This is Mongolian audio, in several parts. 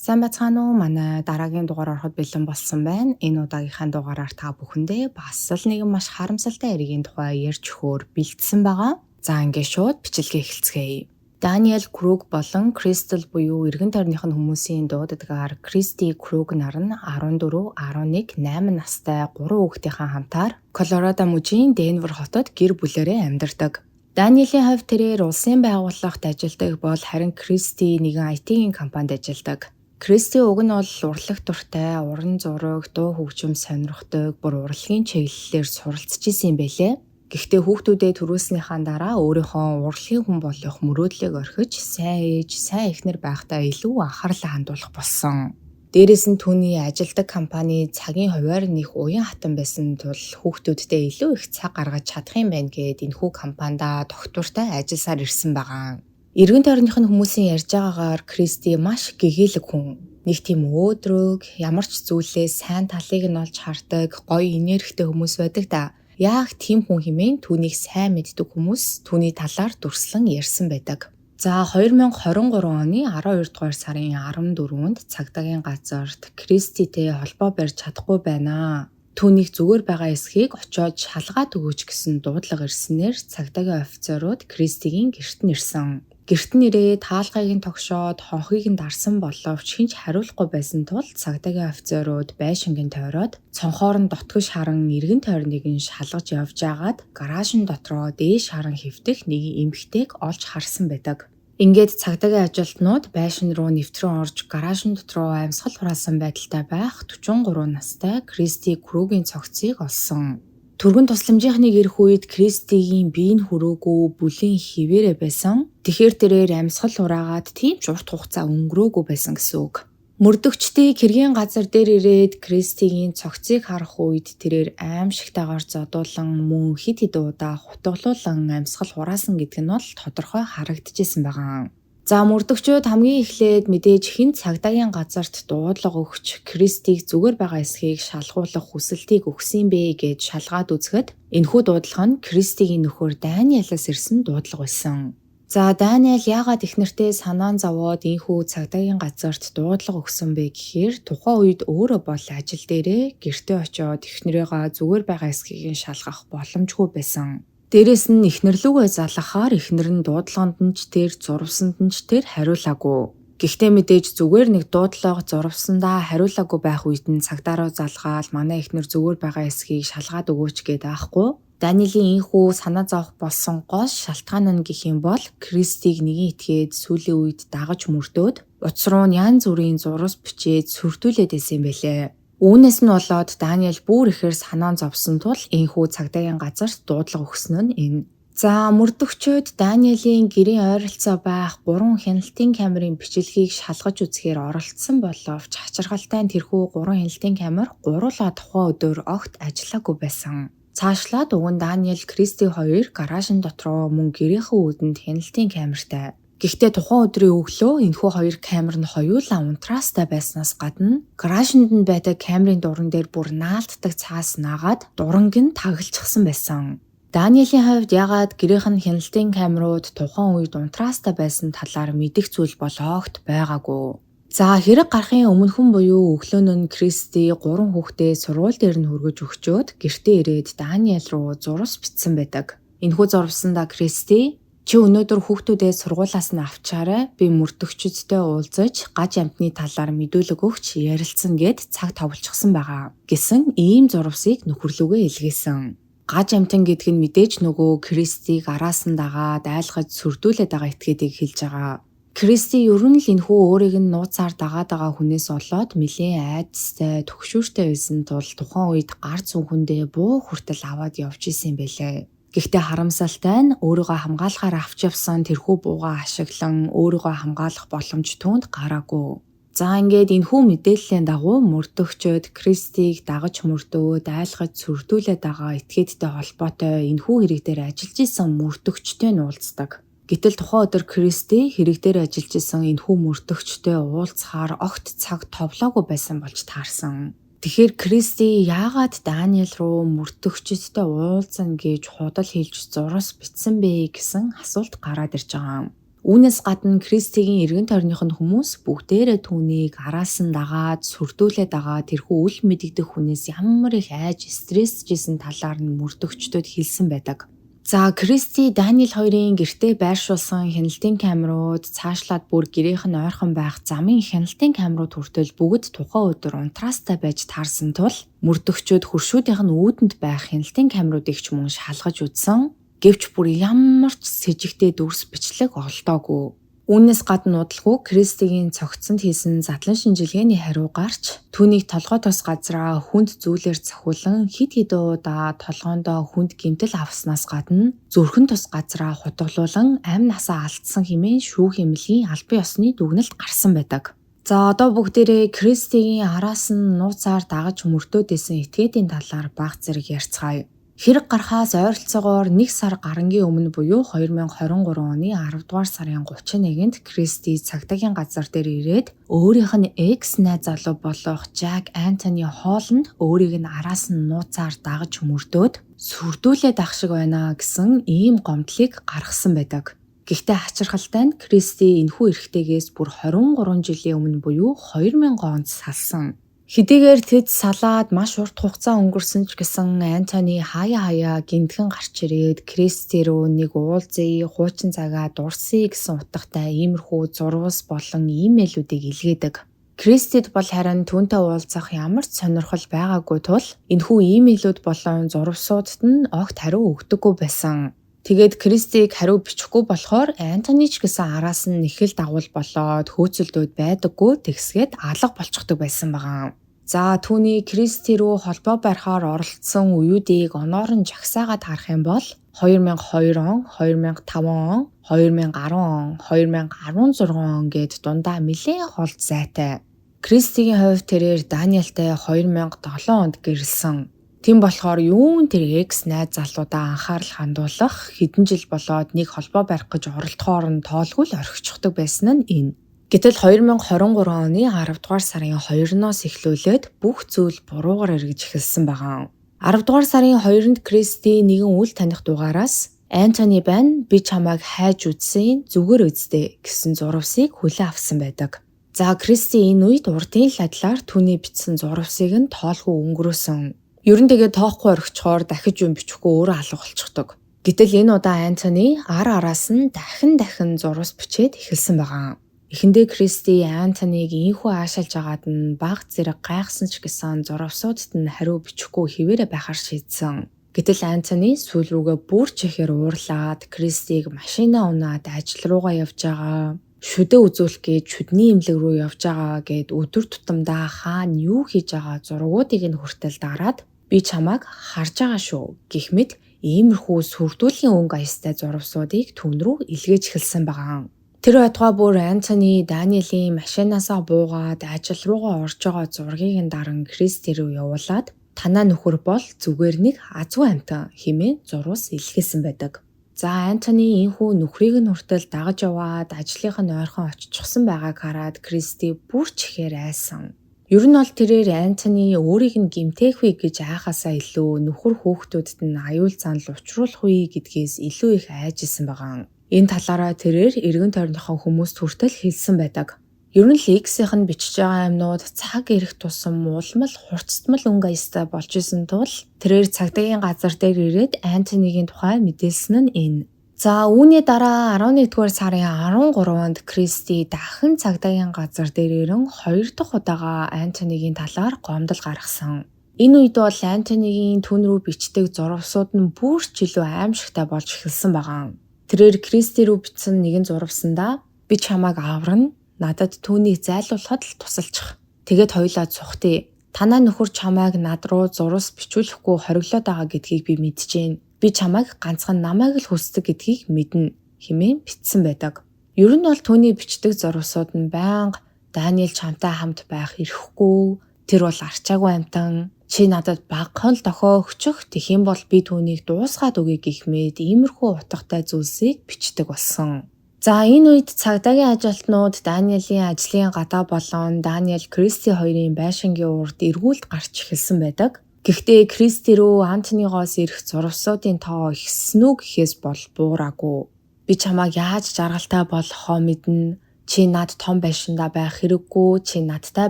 Сайн байцгаана уу? Манай дараагийн дугаар ороход бэлэн болсон байна. Энэ удаагийнхаа дугаараар та бүхэндээ бас л нэгэн маш харамсалтай эргийн тухай ярьж өгөхөөр бэлдсэн байгаа. За, ингээд шууд бичлэгээ эхэлцгээе. Даниэл Круг болон Кристал буюу эргэн тойрных нь хүмүүсийн дууддгаар Кристи Круг нар нь 14, 11, 8 настай 3 хүүхдийнхээ хамтаар Колорадо мужийн Денвер хотод гэр бүлээрээ амьдардаг. Даниэлийн хувьд тэрээр улсын байгууллагт ажилладаг бол харин Кристи нэгэн IT-ийн компанид ажилладаг. Кристи уг нь бол урлаг дуртай, уран зураг, дуу хөгжим сонирхдог, бүр урлагийн чиглэлээр суралцж исэн юм байлээ. Гэхдээ хүүхдүүдээ төрүүлснийхаа дараа өөрийнхөө урлагийн хүн болох мөрөөдлийг орхиж, сайн ээж, сайн эхнэр байхдаа илүү анхаарлаа хандуулах болсон. Дээрээс нь түүний ажилладаг компани цагийн хувиар нь их уян хатан байсан тул хүүхдүүдтэй илүү их цаг гаргаж чадах юм байна гээд энэхүү компанида тогтвортой ажилласаар ирсэн байгаа. Эргэн тойрных нь хүмүүсийн ярьж байгаагаар Кристи маш гэгээлэг хүн. Нэг тийм өөдрөг, ямар ч зүйлээ сайн талыг нь олж хардаг, гоё энергитэй хүмүүс байдаг да. Яг тийм хүн хэмээн түүнийг сайн мэддэг хүмүүс түүний талаар дүрслэн ярьсан байдаг. За, 2023 оны 12 дугаар сарын 14-нд цагдаагийн газарт Криститэй холбоо барьж чадахгүй байна. Түүнийг зүгээр байгаа эсхийг очиод шалгаад өгөөч гэсэн дуудлага ирснээр цагдаагийн офицерууд Кристигийн гэрт нь ирсэн. Гэрт нь ирээд хаалгыг нь тогшоод хонхыг нь дарсан боловч хэн ч хариулахгүй байсан тул цагдаагийн офицерууд байшинг нь тойроод цонхоор нь дотгош харан эргэн тойрныг нь шалгаж явж байгаад гаражин дотроо дээш харан хэвтэх нэгэн эмэгтэйг олж харсан байдаг. Ингээд цагдаагийн ажилтнууд байшин руу нэвтрэн орж гаражин дотроо амьсгал хураасан байдалтай байх 43 настай Кристи Кругийн цогцыг олсон. Түргэн тусламжийнхныг ирэх үед Кристигийн бие нь хөрөөгүй, бүлийн хэвээрээ байсан. Тэгэхээр тэрээр амьсгал хураагаад тийм ч урт хугацаа өнгөрөөгүй байсан гэсэн үг. Мөрдөгчдийг хэргийн газар дээр ирээд Кристигийн цогцыг харах үед тэрээр аймшигтайгаар зодуулан, мөн хэд хэд удаа хутгалуулан амьсгал хураасан гэдэг нь бол тодорхой харагдчихсан байгаа. За, мөрдөгчүүд хамгийн эхлээд мэдээж хэн цагдаагийн газарт дуудлага өгч Кристиг зүгээр байгаа эсхийг шалгуулах хүсэлтийг өгсөн бэ гэж шалгаад үзэхэд энэхүү дуудлага нь Кристигийн нөхөр Даниэлаас ирсэн дуудлага байсан. За, Даниэл яагаад эхнэртээ санаан зовоод энэхүү цагдаагийн газарт дуудлага өгсөн бэ гэхээр тухайн үед өөрөө бол ажил дээрээ гэртээ очиод эхнэрийгаа зүгээр байгаа эсхийг нь шалгах боломжгүй байсан. Дээрээс нь эхнэр лүүгээ залгахаар эхнэр нь дуудлаганд нь ч тэр, зурвасанд нь ч тэр хариулаагүй. Гэхдээ мэдээж зүгээр нэг дуудлага, зурвасандаа хариулаагүй байх үед нь цагдаа руу залгаал манай эхнэр зүгээр байгаа эсхийг шалгаад өгөөч гээд аахгүй. Даниэлийн энэхүү санаа зовох болсон гол шалтгаан нь гэх юм бол Кристиг нэгэн этгээд сүүлийн үед дагаж мөрдөөд утас руу нь янз бүрийн зурвас бичээд сүрдүүлээд байсан юм байлээ. Үүнээс нь болоод Даниэл бүр ихээр санаа зовсон тул энэхүү цагдаагийн газарт дуудлага өгсөн нь энэ. За, мөрдөгчүүд Даниэлийн гэрийн ойролцоо байх 3 хяналтын камерын бичлэгийг шалгаж үзэхээр оролцсон боловч хачирхалтай нь тэрхүү 3 хяналтын камер гуруулаа тухайн өдөр огт ажиллаагүй байсан. Цаашлаад уг нь Даниэл, Кристи хоёр гаражин дотроо мөн гэрийнхээ үүдэнд хяналтын камертай. Гэхдээ тухайн өдрийн өглөө энэхүү хоёр камер нь хоёулаа унтраастай байснаас гадна гаражинд нь байдаг камерын дуран дээр бүр наалтдаг цаас наагаад дуранг нь тагалчихсан байсан. Даниэлийн хувьд яагаад гэрийнх нь хяналтын камерууд тухайн үед унтраастай байсан талаар мэдэх зүйл бол огт байгаагүй. За, хэрэг гарахын өмнөхөн буюу өглөө нь Кристи гурван хүүхдээ сургууль дээр нь хүргэж өгчөөд гэртээ ирээд Даниэл руу зурвас бичсэн байдаг. Энэхүү зурвасандаа Кристи: "Чи өнөөдөр хүүхдүүдээ сургуулиас нь авчаарай. Би мөрдөгчдөдтэй уулзаж гаж амьтны талаар мэдүүлэг өгч ярилцсан гээд цаг товлчихсон байгаа" гэсэн ийм зурвасыг нөхөр лүүгээ илгээсэн. Гаж амьтан гэдэг нь мэдээж нөгөө Кристиг араас нь дагаад айлгаж сүрдүүлээд байгаа этгээдийг хэлж байгаа. Кристи ер нь л энэхүү өөрийг нь нууцаар дагаад байгаа хүнээс болоод нэлээн айдастай, түгшүүртэй байсан тул тухайн үед гар зүүнхэндээ буу хүртэл аваад явж исэн юм байлээ. Гэхдээ харамсалтай нь өөрийгөө хамгаалахаар авч явсан тэрхүү буугаа ашиглан өөрийгөө хамгаалах боломж түүнд гараагүй. За, ингээд энэхүү мэдээллийн дагуу мөрдөгчид Кристиг дагаж мөрдөөд айлгаж сүрдүүлээд байгаа этгээдтэй холбоотой энэхүү хэрэг дээр ажиллаж исэн мөрдөгчтэй нь уулздаг. Гэтэл тухайн өдөр Кристи хэрэг дээр ажиллаж исэн энэхүү мөрдөгчтэй уулзахаар огт цаг товлоогүй байсан болж таарсан. Тэгэхээр Кристи яагаад Даниэл руу мөрдөгчдтэй уулзана гэж худал хэлж зурвас бичсэн бэ гэсэн асуулт гараад ирж байгаа. Үүнээс гадна Кристигийн эргэн тойрных нь хүмүүс бүгдээрээ түүнийг араас нь дагаад, сүрдүүлээд дагаад тэрхүү үл мэдэгдэх хүнээс ямар их айж стрессжсэн талаар нь мөрдөгчдөд хэлсэн байдаг. За, Кристи, Даниэл хоёрын гэртээ байршуулсан хяналтын камерууд, цаашлаад бүр гэрийнх нь ойрхон байх замын хяналтын камерууд хүртэл бүгд тухайн өдөр унтраастай байж таарсан тул мөрдөгчүүд хөршүүдийнх нь үүдэнд байх хяналтын камеруудыг ч мөн шалгаж үзсэн. Гэвч бүр ямар ч сэжигтэй дүрс бичлэг олдоогүй. Үүнээс гадна удалгүй Кристигийн цогцсонд хийсэн задлан шинжилгээний хариу гарч, түүнийг толгой тос газраа хүнд зүйлээр цохиулан хэд хэдэн удаа толгоондоо хүнд гэмтэл авснаас гадна зүрхэн тус газраа хутгалуулан амь насаа алдсан хэмээн шүүх эмнэлгийн албан ёсны дүгнэлт гарсан байдаг. За, одоо бүгдээрээ Кристигийн араас нь нууцаар дагаж мөрдөөд исэн этгээдийн талаар бага зэрэг ярьцгаая. Хэрэг гарахаас ойролцоогоор 1 сар гарангийн өмнө буюу 2023 оны 10 дугаар сарын 31-нд Кристи цагдаагийн газар дээр ирээд өөрийнх нь экс найз залуу болох Жак Антони Холланд өөрийг нь араас нь нууцаар дагаж мөрдөөд сүрдүүлээд ах шиг байна гэсэн ийм гомдлыг гаргасан байдаг. Гэхдээ хачирхалтай нь Кристи энэхүү эрэгтэйгээс бүр 23 жилийн өмнө буюу 2000 онд салсан. Хэдийгээр тэд салаад маш урт хугацаа өнгөрсөн ч гэсэн Антони хаяа хаяа гинтгэн гарч ирээд Кристи рүү нэг уулзъя, хуучин цагаа дурсъя гэсэн утгатай иймэрхүү зурвас болон имэйлүүдийг илгээдэг. Кристид бол харин түүнтэй уулзах ямар ч сонирхол байгаагүй тул энэхүү имэйлүүд болон зурвасуудад нь огт хариу өгдөггүй байсан. Тэгээд Кристиг хариу бичихгүй болохоор Антони ч гэсэн араас нь нэхэл дагуул болоод хөөцөлдөөд байдаггүй, тэгсгээд алга болчихдог байсан байгаа. За, түүний Кристи рүү холбоо барихаар оролцсон үеүүдийг оноор нь жагсаагаад харах юм бол 2002 он, 2005 он, 2010 он, 2016 он гээд дундаа нэлээн хол зайтай. Кристигийн хувьд тэрээр Даниэлтэй 2007 онд гэрлэсэн. Тийм болохоор юун тэр экс найз залуудаа анхаарал хандуулах, хэдэн жил болоод нэг холбоо барих гэж оролдохоор нь тоолгүй л орхичихдог байсан нь энэ. Гэтэл 2023 оны 10 дугаар сарын 2-ноос эхлүүлээд бүх зүйл буруугаар эргэж эхэлсэн байгаа. 10 дугаар сарын 2-нд Кристи нэгэн үл таних дугаараас "Антони байна, би чамайг хайж үзсэн, зүгээр үсттэй" гэсэн зурвасыг хүлээн авсан байдаг. За, Кристи энэ үед урдын л адилаар түүний бичсэн зурвасыг нь тоолгүй өнгөрөөсөн. Ер нь тэгээд тоохгүй орхичхоор дахиж юм бичихгүй өөрөө алга болчихдог. Гэтэл энэ удаа Антони ар араас нь дахин дахин зурвас бичээд эхэлсэн байгаа. Эхэндээ Кристи Антониг ийнхүү аашилж агаад нь бага зэрэг гайхсан ч гэсэн зурвасуудад нь хариу бичихгүй хэвээрээ байхаар шийдсэн. Гэтэл Антони сүүл рүүгээ бүр ч ихээр уурлаад Кристиг машинаа унаад ажил руугаа явж байгаа, шүдэ үзүүлэх гээд шүдний эмнэлэг рүү явж байгаа гээд өдөр тутамдаа хаана юу хийж байгаа зургуудыг нь хүртэл дараад, "Би чамайг харж байгаа шүү" гэх мэт иймэрхүү сүрдүүлгийн өнгө аястай зурвасуудыг түүн рүү илгээж эхэлсэн байгаа. Тэр байтугай бүр Антони Даниэлийн машинаасаа буугаад ажил руугаа орж байгаа зургийг нь даран Кристи рүү явуулаад, "Танай нөхөр бол зүгээр нэг азгүй амьтан" хэмээн зурвас илгээсэн байдаг. За, Антони ийнхүү нөхрийг нь хүртэл дагаж яваад ажлынх нь ойрхон оччихсон байгааг хараад Кристи бүр ч ихээр айсан. Ер нь бол тэрээр Антони өөрийг нь гэмтээх вэ гэж айхаасаа илүү нөхөр хүүхдүүдэд нь аюул занал учруулах вэ гэдгээс илүү их айж исэн байгаа. Энэ талаараа тэрээр эргэн тойрныхоо хүмүүст хүртэл хэлсэн байдаг. Ер нь л X-ийнх нь бичиж байгаа юмнууд цаг ирэх тусам улам л хурцтмал өнгө аястай болж исэн тул тэрээр цагдаагийн газар дээр ирээд Антонигийн тухай мэдээлсэн нь энэ. За, үүний дараа 11-р сарын 13-нд Кристи дахин цагдаагийн газар дээр ирэн хоёр дахь удаага Антонигийн талаар гомдол гаргасан. Энэ үед бол Антонигийн түүн рүү бичдэг зурвасууд нь бүр ч илүү аймшигтай болж эхэлсэн байгаа. Тэрээр Кристи рүү бичсэн нэгэн зурвасандаа "Би чамайг аварна, надад түүнийг зайлуулахад л тусалчих. Тэгээд хоёулаа цухтъя. Танай нөхөр чамайг над руу зурвас бичүүлэхгүй хориглоод байгаа гэдгийг би мэдэж байна. Би чамайг ганцхан намайг л хүсдэг гэдгийг мэднэ" хэмээн бичсэн байдаг. Ер нь бол түүний бичдэг зурвасууд нь байнга "Даниэл чамтай хамт байх эрхгүй. Тэр бол арчаагүй амьтан. Чи надад багахан л дохио өгчих. Тэгэх юм бол би түүнийг дуусгаад өгье" гэх мэт иймэрхүү утгатай зүйлсийг бичдэг болсон. За, энэ үед цагдаагийн ажилтнууд Даниэлийн ажлын гадаа болон Даниэл, Кристи хоёрын байшингийн урд эргүүлд гарч эхэлсэн байдаг. Гэхдээ Кристи рүү Антонигоос ирэх зурвасуудын тоо ихссэн үү гэхээс бол буураагүй. Би чамайг яаж жаргалтай болгохоо мэднэ. Чи над том байшиндаа байх хэрэггүй, чи надтай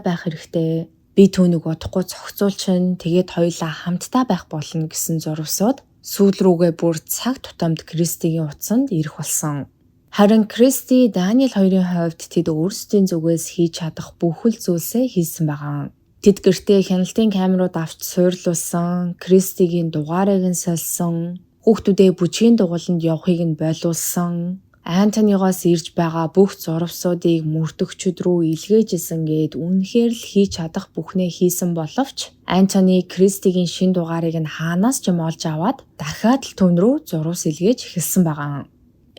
байх хэрэгтэй. Би түүнийг удахгүй зохицуулчихна. Тэгээд хоёулаа хамтдаа байх болно гэсэн зурвасууд сүүл рүүгээ бүр цаг тутамд Кристигийн утсанд ирэх болсон. Харин Кристи, Даниэл хоёрын хувьд тэд өөрсдийн зүгээс хийж чадах бүхэл зүйлсээ хийсэн байгаа. Тэд гэртээ хяналтын камерууд авч суйрлуулсан, Кристигийн дугаарыг нь сольсон, хүүхдүүдээ бүжгийн дугууланд явахыг нь болиулсан, Антонигоос ирж байгаа бүх зурвасуудыг мөрдөгчд рүү илгээжсэн гээд үнэхээр л хийж чадах бүхнээ хийсэн боловч Антони Кристигийн шинэ дугаарыг нь хаанаас ч юм олж аваад дахиад л түүн рүү зурвас илгээж эхэлсэн байгаа.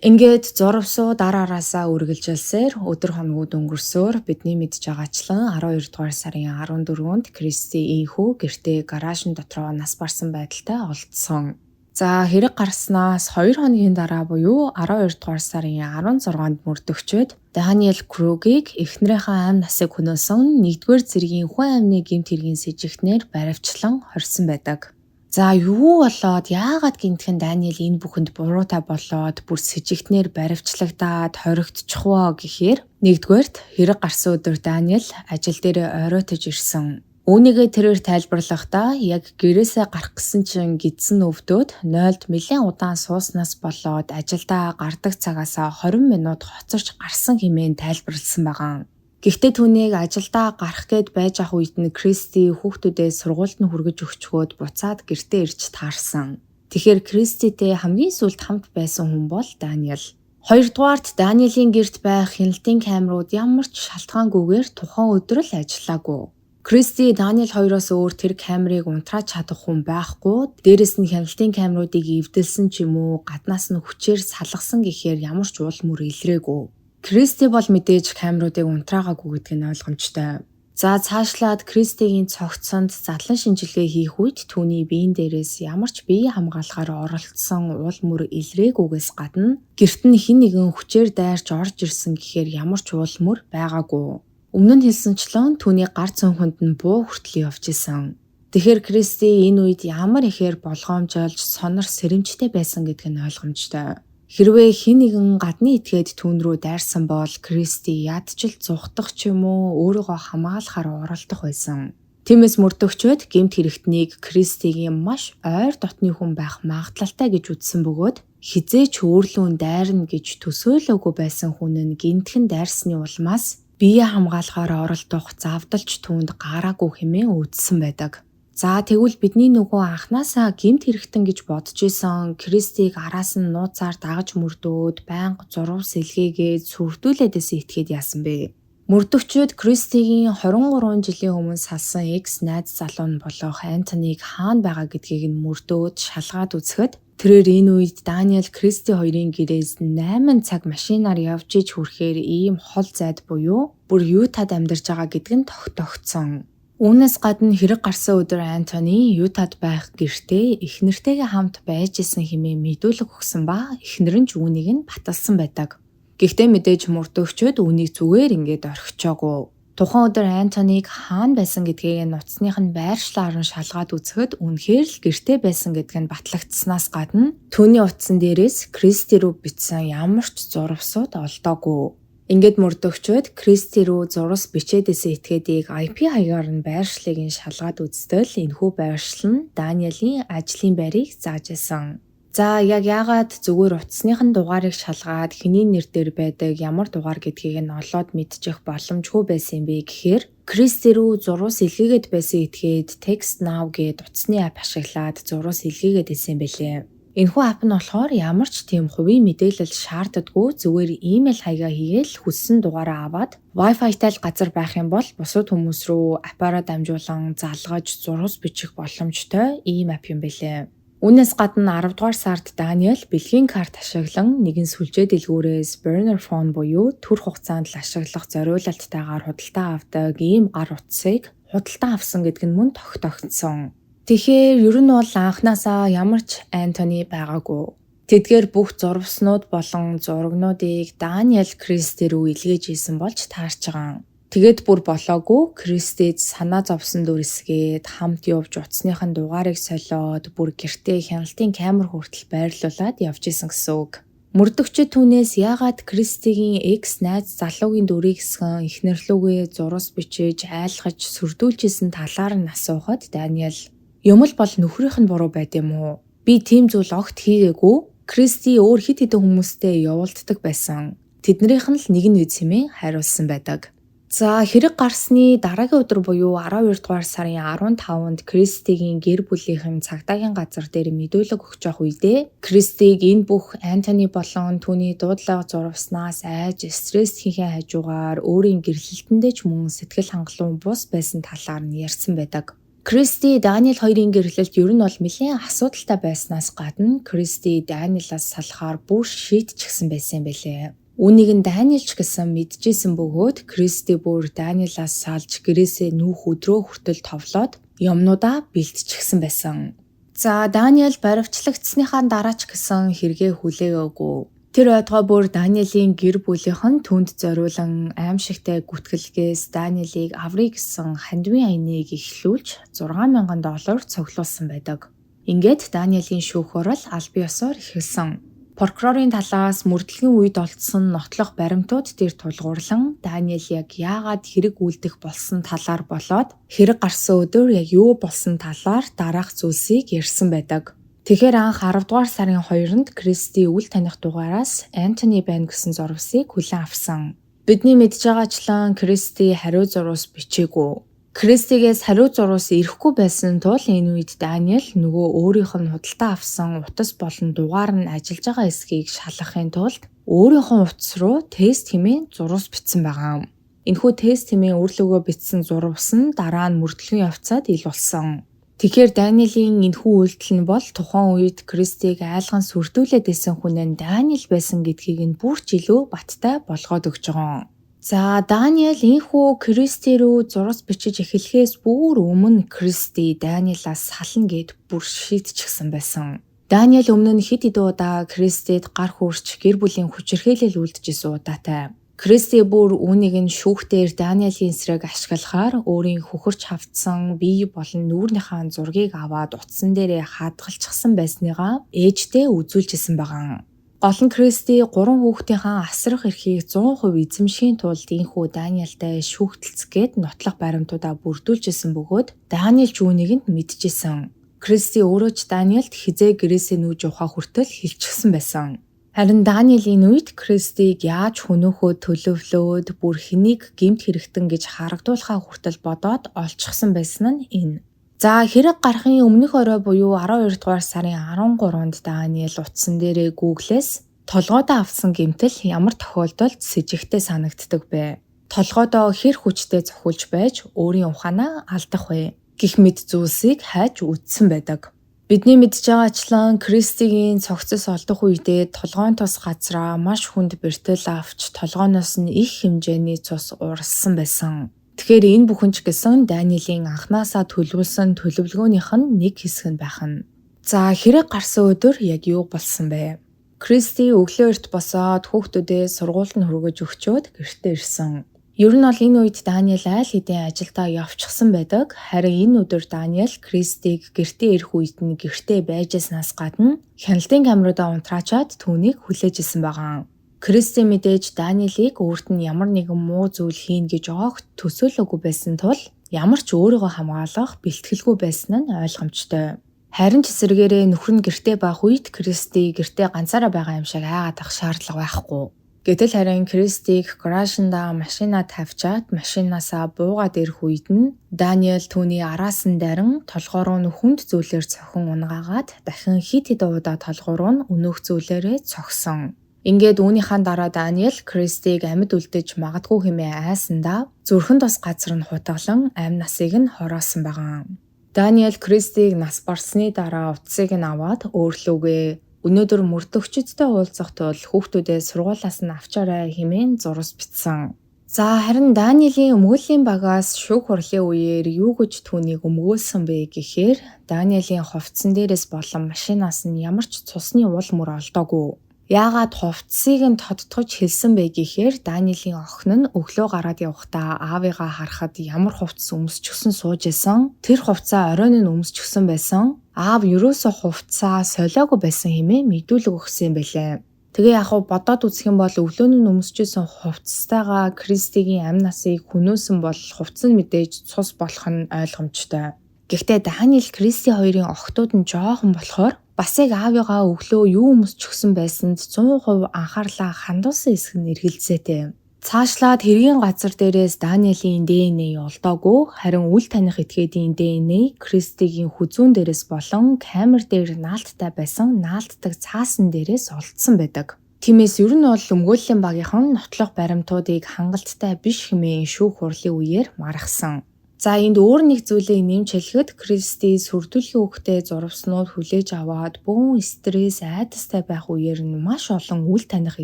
Ингээд зурвасууд ар араасаа үргэлжилсээр өдөр хоногуд өнгөрсөөр бидний мэдж байгаачлан 12 дугаар сарын 14-нд Кристи ийнхүү гэртээ гаражн дотроо нас барсан байдалтай олдсон. За, хэрэг гарснаас 2 хоногийн дараа буюу 12 дугаар сарын 16-нд мөрдөгчид Даниэл Кругийг эхнэрийнхээ амь насыг хөнөөсөн 1-р зэргийн хүн амны гэмт хэргийн сэжигтнээр баривчлан хорьсон байдаг. За, юу болоод, яагаад гэнэтхэн Даниэл энэ бүхэнд буруутай болоод бүр сэжигтнээр баривчлагдаад хоригдчих вэ гэхээр, нэгдүгээрт, хэрэг гарсан өдөр Даниэл ажил дээрээ оройтож ирсэн. Үүнийгээ тэрээр тайлбарлахдаа яг гэрээсээ гарах гэсэн чинь гэдсэн өвдөөд 0-д нэлээн удаан сууснаас болоод ажилдаа гардаг цагаасаа 20 минут хоцорч гарсан хэмээн тайлбарласан байгаа. Гэхдээ түүнийг ажилдаа гарах гээд байж ах үед нь Кристи хүүхдүүдээ сургуульд нь хүргэж өгчхөөд буцаад гэртээ ирж таарсан. Тэгэхээр Криститэй хамгийн сүүлд хамт байсан хүн бол Даниэл. Хоёрдугаарт, Даниэлийн гэрт байх хяналтын камерууд ямар ч шалтгаангүйгээр тухайн өдөр л ажиллаагүй. Кристи, Даниэл хоёроос өөр тэр камерыг унтрааж чадах хүн байхгүй. Дээрэс нь хяналтын камеруудыг эвдэлсэн ч юм уу, гаднаас нь хүчээр салгасан гэхээр ямар ч уул мөр илрээгүй. Кристи бол мэдээж камеруудыг унтраагаагүй гэдг нь ойлгомжтой. За, цаашлаад Кристигийн цогцсонд задлан шинжилгээ хийх үед түүний биеийн дээрээс ямар ч бие хамгаалахаар оролцсон уул мөр илрээгүйгээс гадна гэрт нь хэн нэгэн хүчээр дайрч орж ирсэн гэхээр ямар ч уул мөр байгаагүй. Өмнө нь хэлсэнчлэн, түүний гар цөөнхөнд нь буу хүртэл явж исэн. Тэгэхээр Кристи энэ үед ямар ихээр болгоомжоолж, сонор сэрэмжтэй байсан гэдг нь ойлгомжтой. Хэрвээ хэн нэгэн гадны этгээд түүн рүү дайрсан бол Кристи ядчил зугтах ч юм уу, өөрийгөө хамгаалахаар оролдох байсан. Тиймээс мөрдөгчид гэмт хэрэгтнийг Кристигийн маш ойр дотны хүн байх магадлалтай гэж үзсэн бөгөөд хэзээ ч өөрлүүн дайрна гэж төсөөлөөгүй байсан хүн нь гэнэтхэн дайрсны улмаас бие хамгаалахаар оролдох завдалч түүнд гараагүй хэмээн үзсэн байдаг. За, тэгвэл бидний нөгөө анхнаасаа гэмт хэрэгтэн гэж бодож исэн Кристиг араас нь нууцаар дагаж мөрдөөд, байнга зурвас илгээгээд сүрдүүлээд байсан этгээд яасан бэ? Мөрдөгчид Кристигийн 23 жилийн өмнө салсан экс найз залуу нь болох Антониг хаана байгаа гэдгийг нь мөрдөөд шалгаад үзэхэд тэрээр энэ үед Даниэл, Кристи хоёрын гэрээс 8 цаг машинаар явж иж хүрэхээр ийм хол зайд буюу бүр Ютад амьдарч байгаа гэдг нь тогтогдсон. Үүнээс гадна хэрэг гарсан өдөр Антони Ютад байх гэртээ эхнэртэйгээ хамт байж исэн хэмээн мэдүүлэг өгсөн ба эхнэр нь ч үүнийг нь баталсан байдаг. Гэхдээ мэдээж мөрдөгчид үүнийг зүгээр ингээд орхичоогүй. Тухайн өдөр Антониг хаана байсан гэдгийг нутасных нь байршлаар нь шалгаад үзэхэд үнэхээр л гэртээ байсан гэдг нь батлагдсанаас гадна түүний утсан дээрээс Кристи рүү бичсэн ямар ч зурвасууд олдоогүй. Ингээд мөрдөгчид Кристи рүү зурвас бичээд исэн этгээдийг IP хаягаар нь байршлыг нь шалгаад үзтэл энэхүү байршил нь Даниэлийн ажлын байрыг зааж исэн. За, яг яагаад зүгээр утасных нь дугаарыг шалгаад хэний нэр дээр байдаг, ямар дугаар гэдгийг нь олоод мэдчих боломжгүй байсан юм бэ гэхээр Кристи рүү зурвас илгээгээд байсан этгээд TextNow гээд утасны app ашиглаад зурвас илгээгээд байсан юм билээ. Энэхүү app нь болохоор ямар ч тийм хувийн мэдээлэл шаарддаггүй, зүгээр имэйл хаягаа хийгээл хүссэн дугаараа аваад, Wi-Fi-тай л газар байх юм бол бусад хүмүүс рүү app аараа дамжуулан залгаж зурвас бичих боломжтой ийм app юм билээ. Үүнээс гадна 10 дугаар сард Даниэл бэлгийн карт ашиглан нэгэн сүлжээ дэлгүүрээс burner phone буюу түр хугацаанд л ашиглах зориулалттайгаар худалдан авдаг ийм гар утсыг худалдан авсан гэдг нь мөн тогтогдсон. Тэгэхээр ер нь бол анхнаасаа ямар ч Антони байгаагүй. Тэдгээр бүх зурваснууд болон зурагнуудыг Даниэл Кристи рүү илгээж исэн болж таарч байгаа. Тэгээд бүр болоогүй, Кристид санаа зовсон дүрсгээд хамт явж, утасных нь дугаарыг солиод, бүр гэртээ хяналтын камер хүртэл байрлуулад явж исэн гэсэн үг. Мөрдөгчид түүнээс яагаад Кристигийн экс найз залуугийн дүрийг хэсгэн эхнэр лүүгээ зурус бичиж, айлгаж, сүрдүүлжсэн талаар нь асуухад Даниэл юм л бол нөхрийнх нь буруу байд юм уу? Би тийм зүйл огт хийгээгүй. Кристи өөр хэд хэдэн хүмүүстэй явуулддаг байсан. Тэднийх нь л нэг нь үз хэмээн хариулсан байдаг. За хэрэг гарсны дараагийн өдөр буюу 12 дугаар сарын 15-нд Кристигийн гэр бүлийнхэн цагдаагийн газар дээр мэдүүлэг өгч явах үедээ Кристиг энэ бүх Антони болон түүний дуудлага зурваснаас айж стресс хийхээ хажуугаар өөрийн гэрлэлтэндээ ч мөн сэтгэл хангалуун бус байсан талаар нь ярьсан байдаг. Кристи Даниэл хоёрын гэрлэлт ер нь бол нэлээд асуудалтай байснаас гадна Кристи Даниэлаас салахаар бүр шийдчихсэн байсан юм байлээ. Үүнийг нь Даниэл ч гэсэн мэдчихсэн бөгөөд Кристи бүр Даниэлаас салж гэрээсээ нүүх өдрөө хүртэл товлоод юмнуудаа бэлтчихсэн байсан. За Даниэл баривчлагдсныхаа дараа ч гэсэн хэрэгээ хүлээгээгүй. Тэр байтугай бүр Даниэлийн гэр бүлийнх нь түүнд зориулан аймшигтай гүтгэлгээс Даниэлийг аврыг гэсэн хандивын аяныг эхлүүлж $6,000 цуглуулсан байдаг. Ингээд Даниэлийн шүүх хурал аль биесоор эхэлсэн. Прокурорын талаас мөрдлөгийн үед олдсон нотлох баримтууд дээр тулгуурлан Даниэл яг яагаад хэрэг үйлдэх болсон талаар болоод хэрэг гарсан өдөр яг юу болсон талаар дараах зүйлсийг ярьсан байдаг. Тэгэхээр анх 10 дугаар сарын 2-нд Кристи үл таних дугаараас Антони байна гэсэн зурвасыг хүлээн авсан. Бидний мэдж байгаачлан Кристи хариу зурвас бичээгүй. Кристигээс хариу зурвас ирэхгүй байсан тул энэ үед Даниэл нөгөө өөрийнх нь худалдаа авсан утас болон дугаар нь ажиллаж байгаа эсэхийг шалгахын тулд өөрийнх нь утас руу тест хэмээн зурвас бичсэн байгаа. Энэхүү тест хэмээн үр лүүгээ бичсэн зурвас нь дараа нь мөрдлөгийн явцад ил болсон. Тэгэхээр Даниэлийн энэхүү үйлдэл нь бол тухайн үед Кристиг айлган сүрдүүлээд байсан хүн нь Даниэл байсан гэдгийг нь бүр ч илүү баттай болгоод өгч байгаа. За Даниэл энэхүү Кристи рүү зурвас бичиж эхлэхээс бүр өмнө Кристи Даниэлаас сална гэд бүр шийдчихсэн байсан. Даниэл өмнө нь хэд хэдэн удаа Кристид гар хүрч гэр бүлийн хүчирхийлэл үлдэжсэн удаатай. Кристи бүр үүнийг нь шүүхтэр Даниэлийн эсрэг ашиглахаар өөрийн хөхөрч хавтсан бие болон нүүрнийхээ зургийг аваад утсан дээрээ хадгалчихсан байсныгаа ээждээ үзүүлжсэн байгаа. Гол нь Кристи 3 хүүхдийнхээ асрах эрхийг 100% эзэмшихийн тулд энэхүү Даниэлтай шүүхтэлцэх гээд нотлох баримтуудаа бүрдүүлжсэн бөгөөд Даниэл ч үүнийг нь мэдчихсэн. Кристи өөрөө ч Даниэлд хэзээ гэрээсээ нүүж явахаа хүртэл хэлчихсэн байсан. Харин Даниэлийн үед Кристиг яаж хөнөөхөө төлөвлөөд бүр хэнийг гэмт хэрэгтэн гэж харагдуулахаа хүртэл бодоод олчихсан байсан нь энэ. За хэрэг гарахын өмнөх орой буюу 12 дугаар сарын 13-нд Даниэл утсан дээрээ Google-ээс толгойдоо авсан гэмтэл ямар тохиолдолд сэжигтэй санагддаг бэ? Толгойдоо хэр хүчтэй цохиулж байж өөрийн ухаанаа алдах вэ? Гэх мэт зүйлсийг хайж үзсэн байдаг. Бидний мэдж байгаачлан Кристигийн цогцос олдох үедээ толгойн тус газраа маш хүнд бэртэл авч толгойноос нь их хэмжээний цус уралсан байсан. Тэгэхээр энэ бүхэн ч гэсэн Даниэлийн анхнаасаа төлөвлөсөн төлөвлөгөөнийх нь нэг хэсэг нь байх нь. За хэрэг гарсан өдөр яг юу болсон бэ? Кристи өглөө эрт босоод хүүхдүүдээ сургуульд нь хүргэж өгчөөд гэртээ ирсэн. Ер нь бол энэ үед Даниэл айл хэдийн ажилдаа явчихсан байдаг. Харин энэ өдөр Даниэл Кристиг гэртээ ирэх үед нь гэртээ байжсанаас гадна хяналтын камеруудаа унтраачаад түүнийг хүлээж исэн байгаа. Кристи мэдээж Даниэлийг өөрт нь ямар нэгэн муу зүйл хийнэ гэж огт төсөөлөөгүй байсан тул ямар ч өөрийгөө хамгаалах бэлтгэлгүй байсан нь ойлгомжтой. Харин ч эсрэгээрээ нөхөр нь гэртээ байх үед Кристи гэртээ ганцаараа байгаа юм шиг айгаад авах шаардлага байхгүй. Гэтэл харин Кристиг гаражнда машинаа тавьчаад машинаасаа буугаад ирэх үед нь Даниэл түүний араас нь дарин толгой руу нь хүнд зүйлээр цохин унгаагаад дахин хэд хэдэн удаа толгой руу нь өнөөх зүйлээрээ цохисон. Ингээд үүнийхээ дараа Даниэл Кристиг амьд үлдэж магадгүй хэмээн айсандаа зүрхэн тус газар нь хутгалан амь насыг нь хороосон байгаа. Даниэл Кристиг нас барсны дараа утсыг нь аваад өөрлөгөө өнөөдөр мөрдөгчдтэй уулзах тул хүүхдүүдээ сургуулиас нь авчаарай хэмээн зурвас бичсэн. За харин Даниэлийн өмгөөллийн багаас шүүх хурлын үеэр юу гэж түүнийг өмгөөлсөн бэ гэхээр Даниэлийн хувцсан дээрээс болон машинаас нь ямар ч цусны уул мөр олдоогүй. Яагаад хувцсыг нь тодтогч хэлсэн бэ гэхээр Даниэлийн охин нь өглөө гараад явахдаа аавыгаа харахад ямар хувцас өмсчихсэн сууж исэн. Тэр хувцаа оройн нь өмсчихсэн байсан. Аав ерөөсөө хувцсаа солиогүй байсан хэмээн мэдүүлэг өгсөн юм байлээ. Тэгээ яг хав бодоод үзэх юм бол өглөө нь өмсөжсэн хувцастайгаа Кристигийн амь насыг хөнөөсөн бол хувцас нь мэдээж цус болох нь ойлгомжтой. Гэхдээ Даниэл Кристи хоёрын охтууд нь жоохон болохоор бас яг аавыгаа өглөө юу өмсчихсэн байсанд 100% анхаарлаа хандуулсан хэсэг нь эргэлзээтэй. Цаашлаад хэргийн газар дээрээс Даниэлийн ДНА олдоогүй, харин үл таних этгээдийн ДНА Кристигийн хүзүүн дээрээс болон камер дээр наалттай байсан наалтдаг цаасан дээрээс олдсон байдаг. Тиймээс ер нь бол өмгөөллийн багийнхан нотлох баримтуудыг хангалттай биш хэмээн шүүх хурлын үеэр маргасан. За энд өөр нэг зүйлийг нэмж хэлэхэд Кристи сүрдүүлгийн хүүхдээ зурваснууд хүлээж аваад бөөн стресс айдастай байх үеэр нь маш олон үл таних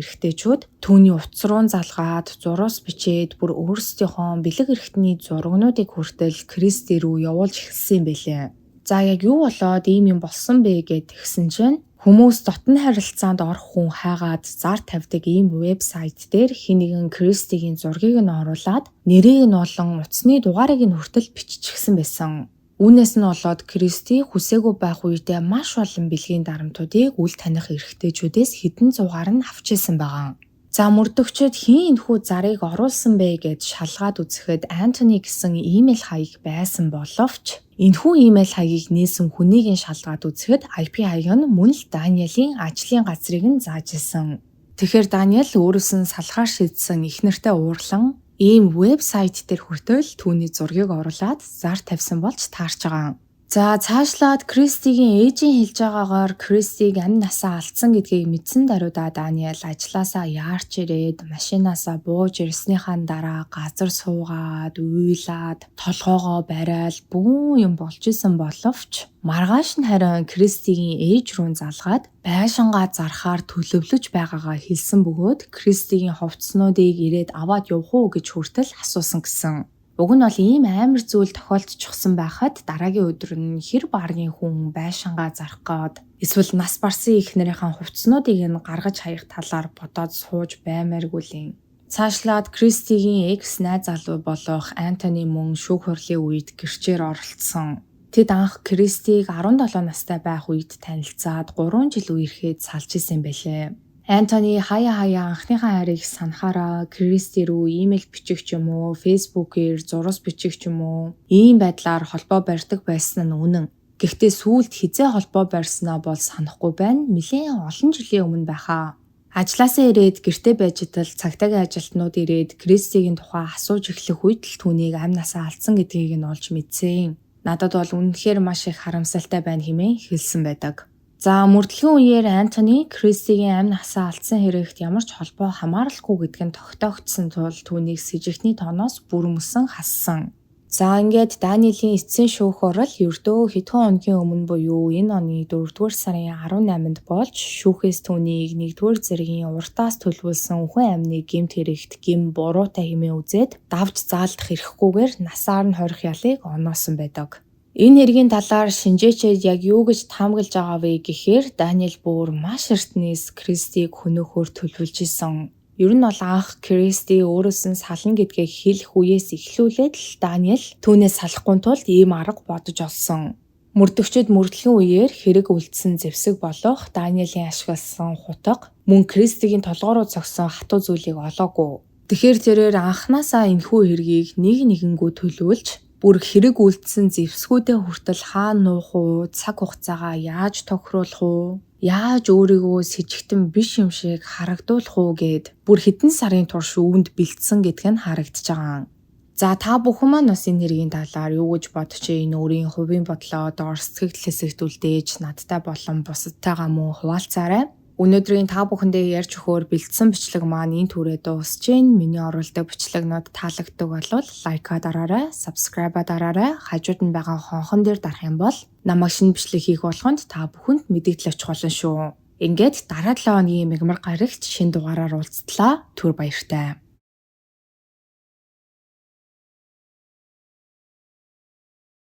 эрэгтэйчүүд түүний утас руу залгаад зурвас бичээд бүр өөрсдийнхөө бэлэг эрхтний зурагнуудыг хүртэл Кристи рүү явуулж эхэлсэн юм байлээ. За яг юу болоод ийм юм болсон бэ гэд тэгсэн чинь хүмүүс дотн харилцаанд орох хүн хайгаад зар тавьдаг ийм вебсайт дээр хэн нэгэн Кристигийн зургийг нь оруулаад нэрийг нь болон утасны дугаарыг нь хүртэл биччихсэн байсан. Үүнээс нь болоод Кристи хүсээгүй байх үедээ маш олон бэлгийн дарамтуудыг үл таних эрэгтэйчүүдээс хэдэн зуугаар нь авч ирсэн байгаа. За мөрдөгчид хэн энэхүү зарыг оруулсан бэ гэд шалгаад үзэхэд Антони гэсэн имэйл хаяг байсан боловч энэхүү имэйл хаягийг нээсэн хүнийг нь шалгаад үзэхэд IP хаяг нь мөн л Даниэлийн ажлын газрыг нь зааж исэн. Тэгэхээр Даниэл өөрөөс нь салахаар шийдсэн эхнэртээ уурлан ийм вебсайт дээр хүртэл түүний зургийг оруулаад зар тавьсан болж таарч байгаа. За цаашлаад Кристигийн ээжийн хэлж байгаагаар Кристиг амь насаа алдсан гэдгийг мэдсэн даруйдаа Даниэл ажлаасаа яарч ирээд машинаасаа бууж ирснийхаа дараа газар суугаад уйлаад толгоогоо бариад бүүн юм болж исэн боловч маргааш нь харин Кристигийн ээж рүү залгаад байшингаа зархаар төлөвлөж байгаагаа хэлсэн бөгөөд Кристигийн хувцснуудыг ирээд аваад явах уу гэж хүртэл асуусан гэсэн. Уг нь бол ийм амар зүйл тохиолдчихсон байхад дараагийн өдөр нь хэр баргийн хүн байшингаа зарах гээд эсвэл нас барсан эхнэрийнхээ хувцснуудыг нь гаргаж хаях талаар бодоод сууж баймааргүй л юм. Цаашлаад Кристигийн экс найз залуу болох Антони мөн шүүх хурлын үед гэрчээр оролцсон. Тэд анх Кристиг 17 настай байх үед танилцаад 3 жил үерхэд салж исэн байлээ. Антони хаяа хаяа анхныхаа хайрыг санахаараа Кристи рүү имэйл бичих ч юм уу, Facebook-ээр зурвас бичих ч юм уу, ийм байдлаар холбоо барьдаг байсан нь үнэн. Гэхдээ сүүлд хэзээ холбоо барьснаа бол санахгүй байна. Нилээн олон жилийн өмнө байхаа. Ажлаасаа ирээд гэртээ байж идэл цагдаагийн ажилтнууд ирээд Кристигийн тухай асууж эхлэх үед л түүнийг амь насаа алдсан гэдгийг нь олж мэдсэн. Надад бол үнэхээр маш их харамсалтай байна хэмээн хэлсэн байдаг. За мөрдлөгийн үеэр Антони Кристигийн амь насаа алдсан хэрэгт ямар ч холбоо хамааралгүй гэдг нь тогтоогдсон тул түүнийг сэжигтний тооноос бүрмөсөн хассан. За ингээд Даниэлийн эцсийн шүүх хурал ердөө хэдхэн хоногийн өмнө буюу энэ оны 4-р сарын 18-нд болж шүүхээс түүнийг 1-р зэргийн уртаас төлөвлөсөн үхэн амны гэмт хэрэгт гэм буруутай хэмээн үзээд давж заалдах эрхгүйгээр насаар нь хорих ялыг оноосон байдаг. Энэ хэргийн талаар шинжээчид яг юу гэж таамаглаж байгаа вэ гэхээр Даниэл бүр маш эртнээс Кристиг хөнөөхөөр төлөвлөж исэн. Ер нь бол анх Кристи өөрөөс нь сална гэдгийг хэлэх үеэс эхлүүлээд л Даниэл түүнээс салахгүй тулд ийм арга бодож олсон. Мөрдөгчид мөрдлөгийн үеэр хэрэг үлдсэн зэвсэг болох Даниэлийн ашигласан хутга мөн Кристигийн толгой руу цогсон хатуу зүйлийг олоогүй. Тэгэхээр тэрээр анханасаа энэхүү хэргийг нэг нэгэнгүү төлөвлөж бүр хэрэг үлдсэн зэвсгүүдээ хүртэл хаа нуух уу, цаг хугацаагаа яаж тохируулах уу, яаж өөрийгөө сэжигтэн биш юм шиг харагдуулах уу гэд бүр хэдэн сарын турш үүнд бэлдсэн гэдг нь харагдаж байгаа. За та бүхэн маань бас энэ хэргийн талаар юу гэж бодож байна? Өөрийн хувийн бодлоо доор сэтгэгдэл хэсэгт үлдээж надтай болон бусадтайгаа мөн хуваалцаарай. Өнөөдрийн та бүхэндээ ярьж өгөхөөр бэлдсэн бичлэг маань энэ түрээ дуусж байна. Миний оруулдаг бичлэгнүүд таалагддаг болвол like-аа дараарай, subscribe-аа дараарай. Хажууд нь байгаа хонхон дээр дарах юм бол намайг шинэ бичлэг хийх болгонд та бүхэнд мэдэгдэл очих болно шүү. Ингээд дараа 7 хоногийн мягмар гарагт шинэ дугаараар уулзтлаа. Түр баяртай.